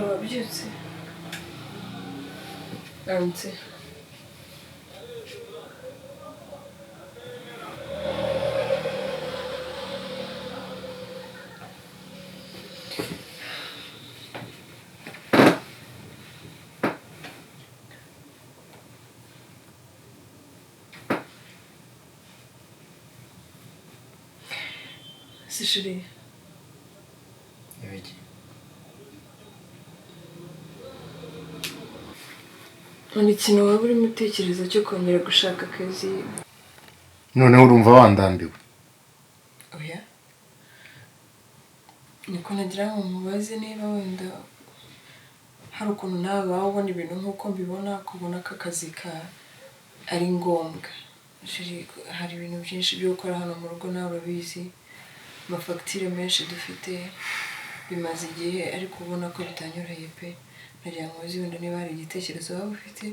Wabyutse aramutse. Si chérie. Ibiki? Hari ikintu waba urimo utekereza cyo kongera gushaka akazi? Noneho urumva wandambiwe? Oya, niko nagira ngo mubaze niba wenda hari ukuntu nawe waba ubona ibintu nk'uko mbibona, kubona ko akazi ka ari ngombwa. Hari ibintu byinshi byo gukora hano mu rugo nawe urabizi, amafagitire menshi dufite bimaze igihe, ariko ubona ko bitanyoroheye pe. Nagira ngo uzi wenda niba hari igitekerezo waba ufite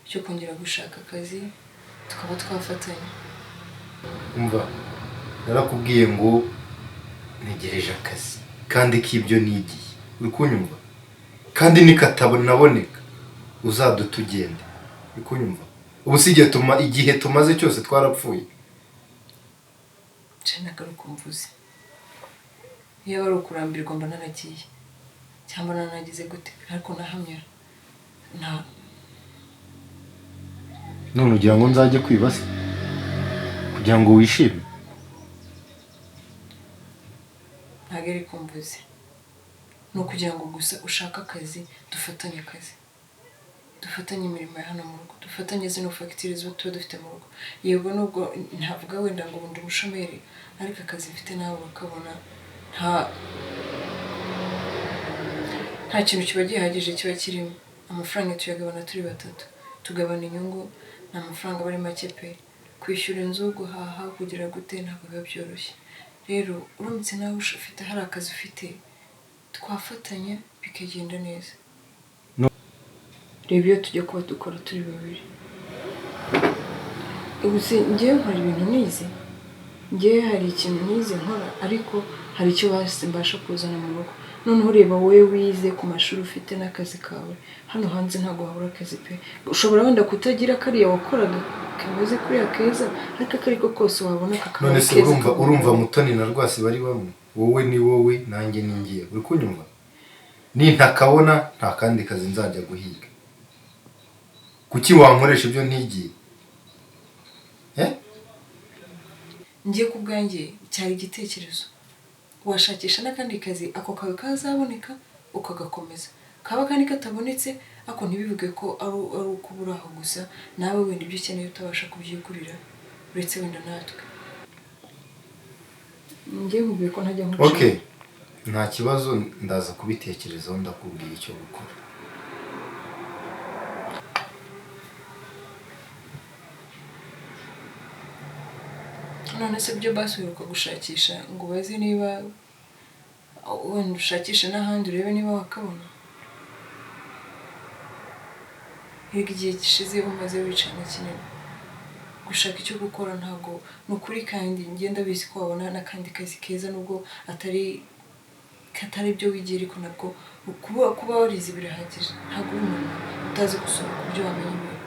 cyo kongera gushaka akazi tukaba twafatanya. Umva, narakubwiye ngo ntegereje akazi kandi k'ibyo nigiye, uri kunyumva? Kandi nikatabonaboneka uzaduta ugende, uri kunyumva? Ubu si igihe tumaze cyose twarapfuye. Nagaruka umvuze, iyo ari ukurambirwa mba naragiye cyangwa nanagize gute, ariko nahamya nta. None ugira ngo nzajye kwiba se kugira ngo wishime? Ntabwo ari kumvuze, ni ukugira ngo gusa ushake akazi, dufatanye akazi, dufatanye imirimo ya hano mu rugo, dufatanye zino fagitire ziba tuba dufite mu rugo. Yego nubwo ntavuga wenda ngo ndi umushomeri, ariko akazi mfite nawe bakabona nta kintu kiba gihagije kiba kirimo. Amafaranga tuyagabana turi batatu, tugabana inyungu, ni amafaranga aba ari make pe. Kwishyura inzu, guhaha, kugira gute ntabwo biba byoroshye. Rero uramutse nawe ufite hari akazi ufite, twafatanya bikagenda neza. Reba iyo tujya kuba dukora turi babiri. Ubu se ngewe nkora ibintu nize, ngewe hari ikintu nize nkora, ariko hari icyo mbasha kuzana mu rugo. Noneho ureba wowe wize ku mashuri ufite n'akazi kawe, hano hanze ntabwo wabura akazi pe. Ushobora wenda kutagira kariya wakoraga kameze kuriya keza, ariko akariko kose wabona kakaba None se keza. urumva Mutoni na Rwasi bari bamwe? Wowe ni wowe, nanjye ni ngiye, uri kunyumva? Nintakabona nta kandi kazi nzajya guhiga. Kuki wankoresha ibyo ntigiye? Ngiye ku bwanjye cyari igitekerezo, washakisha n'akandi kazi, ako kawe kazaboneka ukagakomeza, kaba kandi katabonetse ako ntibivuge ko ari uko ubura aho gusa, nawe wenda ibyo ukeneye utabasha kubyigurira uretse wenda natwe. Ngiye nkubwiye ko ntajya nkuca. Okay, nta kibazo, ndaza kubitekerezaho ndakubwira icyo gukora. None se byo basi uheruka gushakisha ngo ubaze niba wenda ushakishe n'ahandi urebe niba wakabona? Erega igihe gishize umaze wicaye ni kinini, gushaka icyo gukora ntabwo ni ukuri, kandi ngenda bizi ko wabona n'akandi kazi keza nubwo atari katari ibyo wigira, ariko nabwo kuba warize birahagije. Ntabwo uri umuntu utazi gusoma ku buryo wamenya ibintu.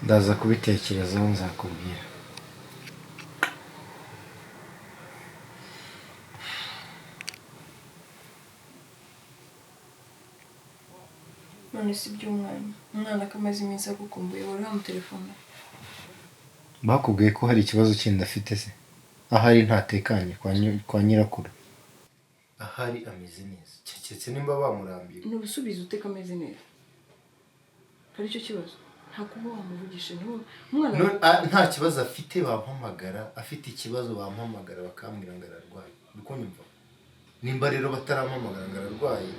Ndaza kubitekerezaho, nzakubwira. None si iby'umwana, umwana ko amaze iminsi agukumbuye, wari wamutelefona? Bakubwiye ko hari ikibazo kindi afite se? Ahari ntatekanye kwa nyirakuru, ahari ameze neza, keretse nimba bamurambiwe. Ni ubusubizo uteka ameze neza, ari cyo kibazo. Nta kuba wamuvugisha umwana. Nta kibazo afite bampamagara, afite ikibazo bampamagara bakambwira ngo ararwaye. Uri kunyumva? Nimba rero batarampamagara ngo ararwaye,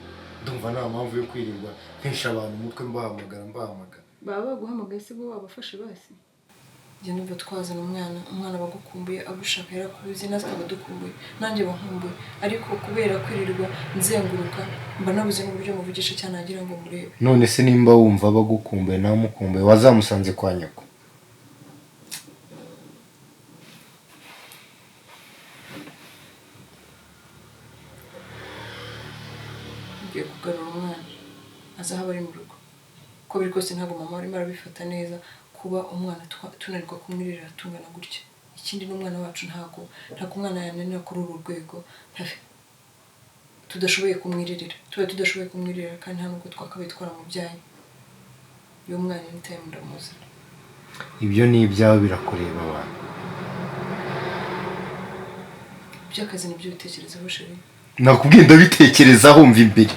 ndumva nta mpamvu yo kwirirwa ntesha abantu umutwe mbahamagara mbahamagara. Baba baguhamagaye se bo wabafashe basi? Njye ndumva twazana umwana, umwana bagukumbuye agushaka yarakubuze, natwe abadukumbuye, nanjye bankumbuye, ariko kubera kwirirwa nzenguruka mba nabuze n'uburyo muvugisha cyane nagira ngo murebe. None se nimba wumva bagukumbuye nawe umukumbuye, wazamusanze kwa nyoko? Ngiye kugarura umwana aza aho ari mu rugo, uko biri kose ntabwo mama arimo arabifata neza kuba umwana tunanirwa kumwirira tungana gutya. Ikindi n'umwana wacu ntabwo umwana yananira kuri uru rwego tudashoboye kumwiririra, tuba tudashoboye kumwiririra, kandi nta nubwo twakabaye twaramubyaye. Uyu mwana anytime ndamuzana. Ibyo ni ibyawe, birakureba abantu. Iby'akazi nibyo bitekerezaho chérie. Nakubwiye ndabitekerezaho, mva imbere.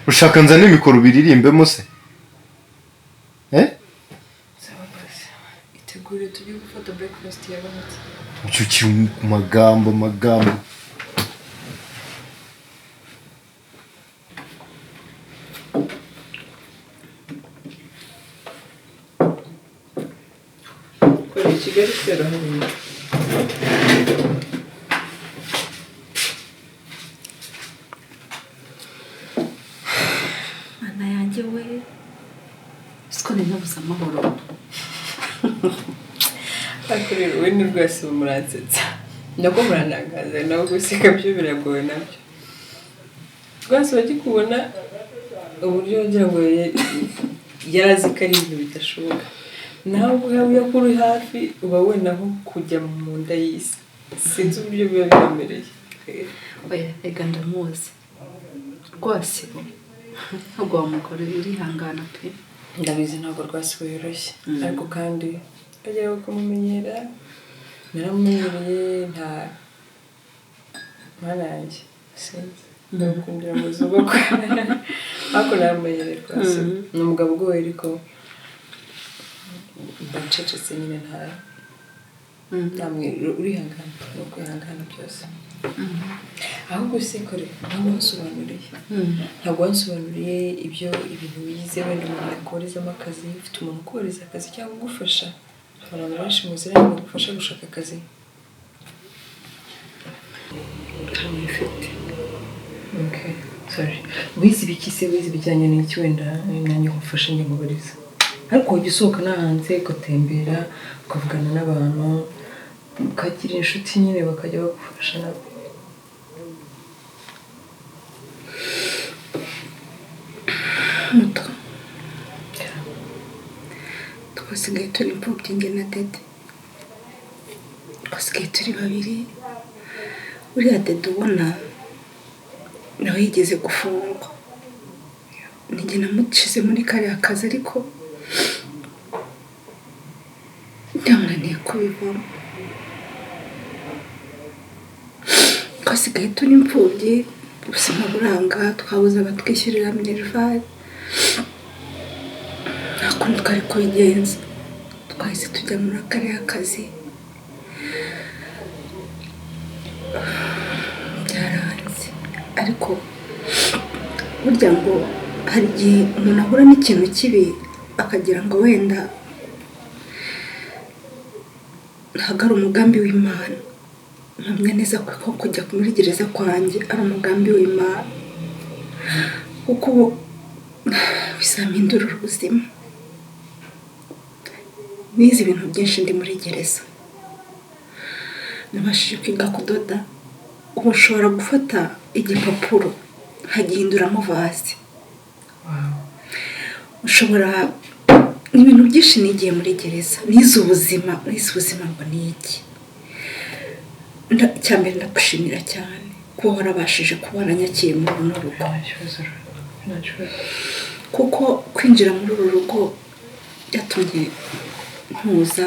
Ushaka nzane mikoro ubiririmbemo se? Itegure tujye gufata breakfast yabonetse. Ucyukiye ku magambo magambo. Kora Kigali twera hano. Mana yanjye we, siko nari nabuze amahoro. Ariko rero we ni rwose muransetsa, nako murantangaza, nawe guseka byo biragoye nabyo. Rwose bagikubona uburyo wagira ngo yarazi ko ari ibintu bidashoboka, nawe ubwawe iyo uri hafi uba wenda nko kujya mu nda y'isi, sinzi uburyo biba biremereye. Oya rega ndamuzi rwose, ntabwo wamugore urihangana pe. Ndabizi ntabwo rwose yoroshye, ariko kandi ukagera ukamumenyera. Naramumenyereye nta mana yanjye, sinzi ndamukundira mu zubakwe, ariko naramumenyereye rwose. Ni umugabo ugoye ariko mba ncecetse nyine, nta namwe urihangana, ni ukwihangana byose. Ahubwo se kore ntabwo wansobanuriye, ntabwo wansobanuriye ibyo ibintu wize, wenda umuntu yakoherezamo akazi, ufite umuntu ukohereza akazi cyangwa ugufasha? Abantu benshi muziranye bagufasha gushaka akazi? Ntawe mfite. Okay, sorry. Wize ibiki se? Wize ibijyanye n'iki? Wenda nanjye ngufashe njye mubariza. Ariko wajya usohoka no hanze ugatembera, ukavugana n'abantu, ukagira inshuti nyine bakajya bagufasha nabo. Muto, twasigaye turi imfubyi njye na Dede, twasigaye turi babiri. Uriya Dede ubona nawe yigeze gufungwa, ninjye namushyize muri kariya kazi, ariko byamunaniye kubivamo. Twasigaye turi imfubyi, ubuzima buranga, twabuze abatwishyurira minerivare, nta kundi twari kubigenza, twahise tujya muri kariya kazi, byaranze. Ariko burya ngo hari igihe umuntu ahura n'ikintu kibi akagira ngo wenda Ntabwo ari umugambi w'Imana. Mpamya neza ko kujya muri gereza kwanjye ari umugambi w'Imana, kuko ubu bizampindurira ubuzima. Nize ibintu byinshi ndi muri gereza, nabashije kwiga kudoda. Ubu nshobora gufata igipapuro nkagihinduramo vaze. Ushobora ibintu byinshi nigiye muri gereza. Nize ubuzima, nize ubuzima ngo ni iki. Icya mbere, ndagushimira cyane kuba warabashije kuba waranyakiye muri runo rugo, Nta kibazo, nta kibazo. kuko kwinjira muri uru rugo byatumye ntuza.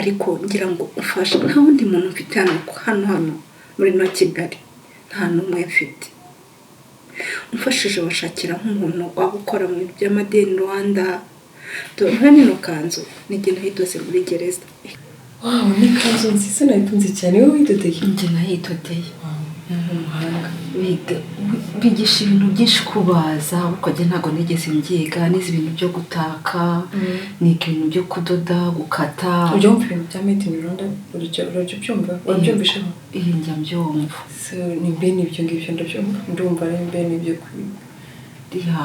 Ariko ngira ngo ufashe, nta wundi muntu mfite hano hano hano muri ino Kigali, nta n'umwe mfite. Umfashije washakira nk'umuntu waba ukora mu bintu bya made in Rwanda. Dore nka nino kanzu nijye nayidoze muri gereza. Wow, ni ikanzu nziza, nayikunze cyane. Wowe widodeye? Njye nayidodeye. Ni umuhanga. Biga, bigisha ibintu byinshi, kubaza, ariko njye ntabwo nigeze mbyiga. Nize ibintu byo gutaka, niga ibintu byo kudoda, gukata. Ujya wumva ibintu bya made in Rwanda? Urajya ubyumva? Urabyumvishaho? Iyi njya mbyumva. So ni mbene ibyo ngibyo ndabyumva, ndumva ari mbene ibyo kwiga. Ya,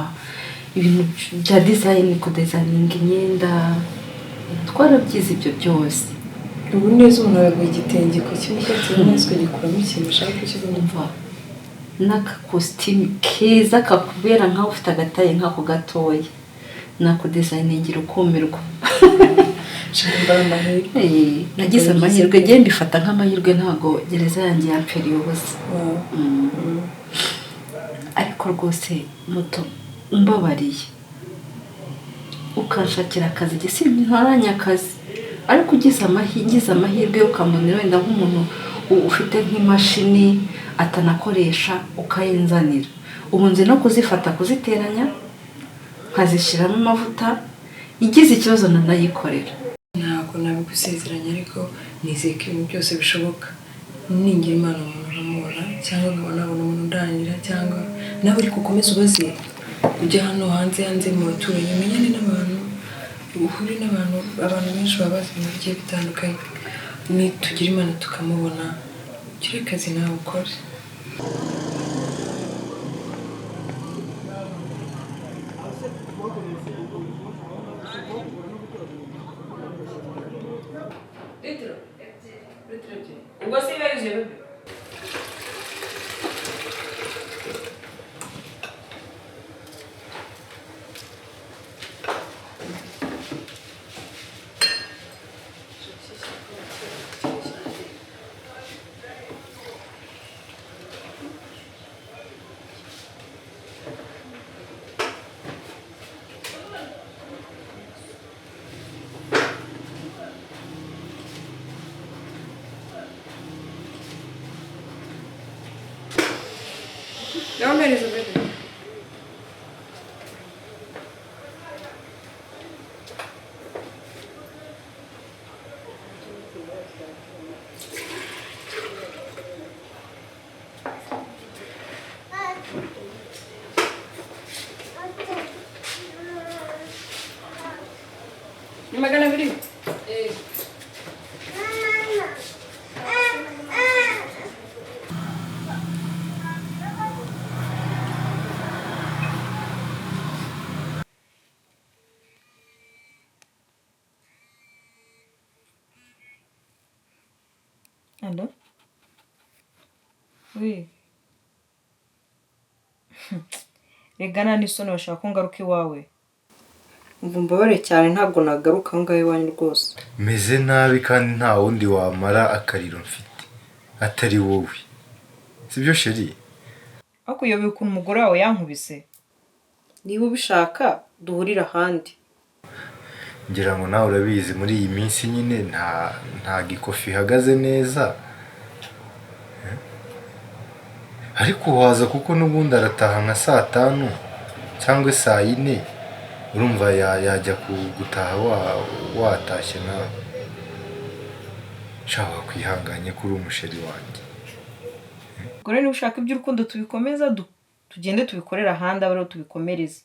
ibintu bya design, kudesigninga imyenda, twarabyize ibyo byose. Ubu neza umuntu araguha igitenge ku kibuga neza, ukagikuramo ikintu ushaka kukibona. Umva, n'akakositimu keza kakubera nkaho ufite agataye nk'ako gatoya, nakudesigningira ukumirwa. Shaka mbara amahirwe. Nagize amahirwe, njye mbifata nk'amahirwe, ntabwo gereza yanjye yampfiriye ubusa. Ariko rwose muto, umbabariye ukanshakira akazi. Njye si ntaranya akazi, ariko ugize amahirwe ukambonera wenda nk'umuntu ufite nk'imashini atanakoresha ukayinzanira. Ubu nzi no kuzifata, kuziteranya, nkazishyiramo amavuta, igize ikibazo nanayikorera. Ntabwo nabigusezeranya, ariko nizeye ko ibintu byose bishoboka. Ningira Imana umuntu nkamubona, cyangwa nkaba nabona umuntu undangira, cyangwa nawe. Ariko ukomeze ubaze, ujya hano hanze hanze mu baturanyi, umenyane n'abantu, uhure n'abantu. Abantu benshi baba bazi ibintu bigiye bitandukanye. Nitugira Imana tukamubona, ugire akazi nawe ukore. Litiro litiro ebyiri, ubwo se iba yuzuye bebe? Nawe mpereza bebe. Ni 200. Allo? Oui. Rega nta n'isoni, bashaka ko ngaruka iwawe. Umva, umbabare cyane, ntabwo nagaruka aho ngaho iwanyu rwose. Meze nabi kandi nta wundi wamara akariro mfite atari wowe, sibyo chérie? Ariko uyobewe ukuntu umugore wawe yankubise? Niba ubishaka duhurire ahandi. Ngira ngo nawe urabizi, muri iyi minsi nyine nta ikofi ihagaze neza. Eh? Ariko waza, kuko n'ubundi arataha nka saa 5 cyangwa saa 4, urumva yajya gutaha watashye nawe. Sha, wakwihanganye kuri umuchéri wanjye. Ubwo rero niba ushaka iby'urukundo tubikomeza, tugende tubikorere ahandi, abe ariho tubikomereza.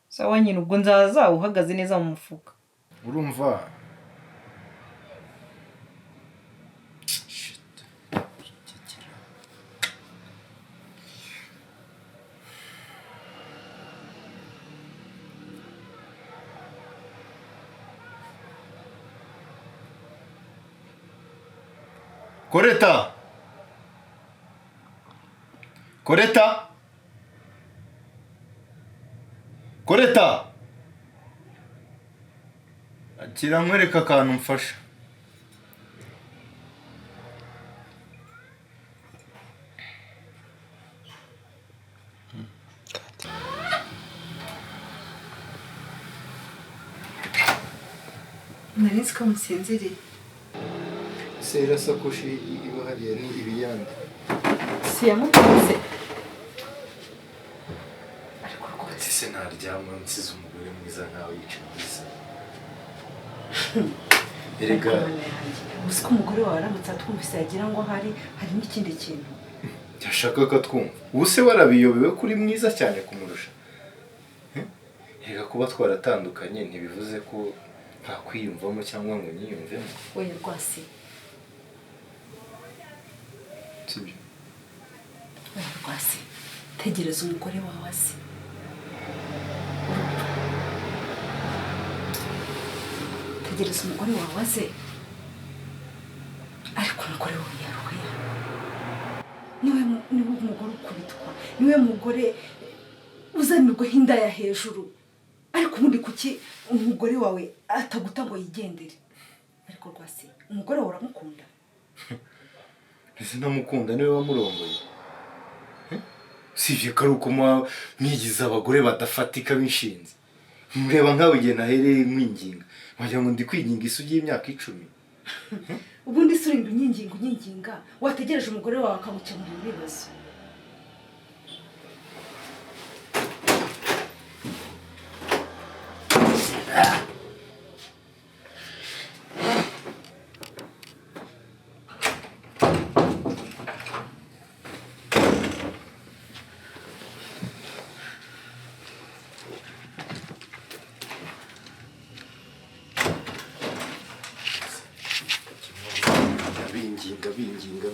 Sawa nyine, ubwo nzaza uhagaze neza mu mufuka. Urumva. Koreta! Koreta! Koreta! Akira nkwereka akantu mfasha. Nari nzi ko musinziriye. Se irasakoshi iba hariya ni ibiyande. Si yamukunze. Ariko rwose se naryama nsize umugore mwiza nkawe yicaye muri salo. Erega uzi ko umugore wawe aramutse atwumvise yagira ngo hari n'ikindi kintu. Yashaka ko atwumva. Ubu se warabiyobewe kuri mwiza cyane kumurusha. Erega kuba twaratandukanye ntibivuze ko nta kwiyumvamo cyangwa ngo nyiyumvemo. Oya rwose. Sibyo. Oya rwose. Tegereza umugore wawe aze. Tegereza umugore wawe aze. Ariko umugore wawe yaruhera. Niwe mugore ukubitwa. Niwe mugore uzanirwaho indaya hejuru. Ariko ubundi kuki umugore wawe ataguta ngo yigendere? Ariko rwose umugore wawe uramukunda? Ese ntamukunda niwe wamurongoye. Sivye ko ari uko mwigize abagore badafatika b'inshinzi. Mureba nkawe igihe nahereye nkwinginga wagira ngo ndi kwinginga isugi y'imyaka 10. Ubundi se urinda unyinginga wategereje umugore wawe akagukemurira ibibazo.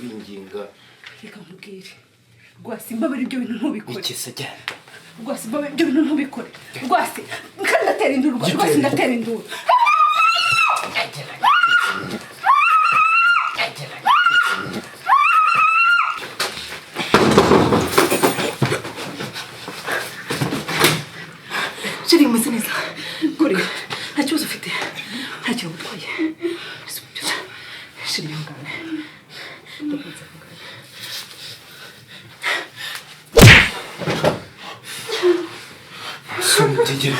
Binginga. Reka nkubwire. Rwasi mbabara ibyo bintu ntubikore. Iki se jya. Rwasi mbabara ibyo bintu ntubikore. Rwasi kandi ndatera induru. Rwasi ndatera induru. Shiri umeze neza. Gore. Nta kibazo ufite. Nta kintu utwaye. Shiri ihangane. Sumdigire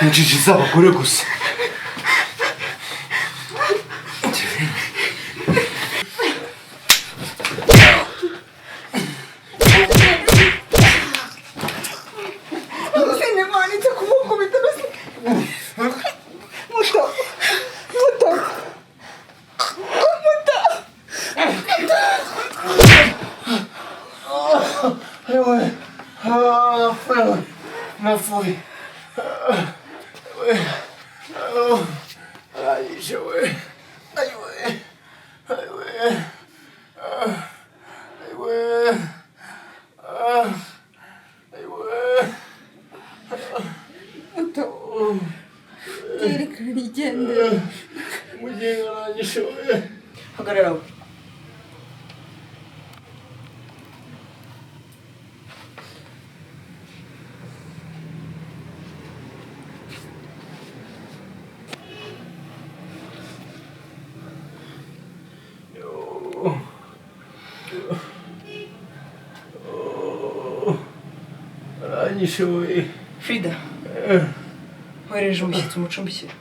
injiji z'abagore gusa. Hagarara. Aranyishoboye. Frida. Wohereje umushyitsi umucumbikira.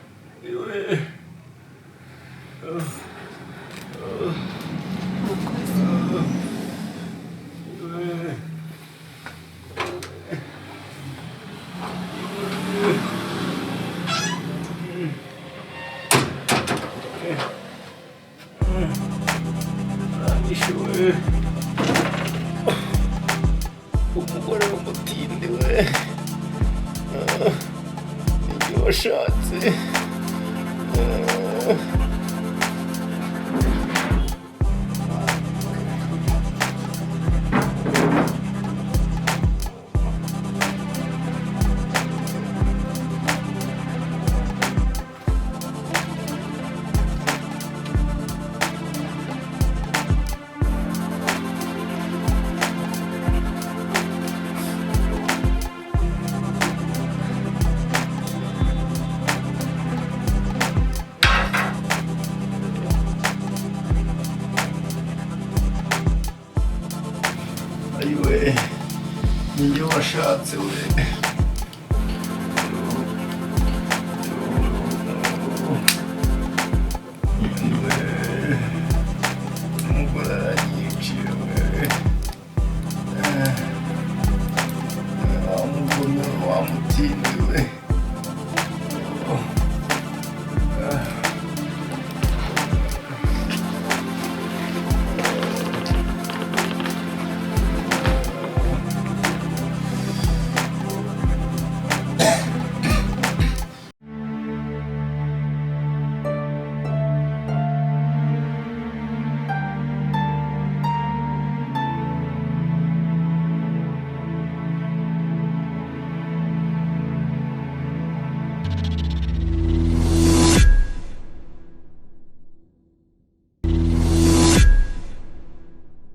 Umugore w'umutindi we nibyo washatse. Narashatse we. Umugore aranyiciye we. Wa mugome, wa mutindi we.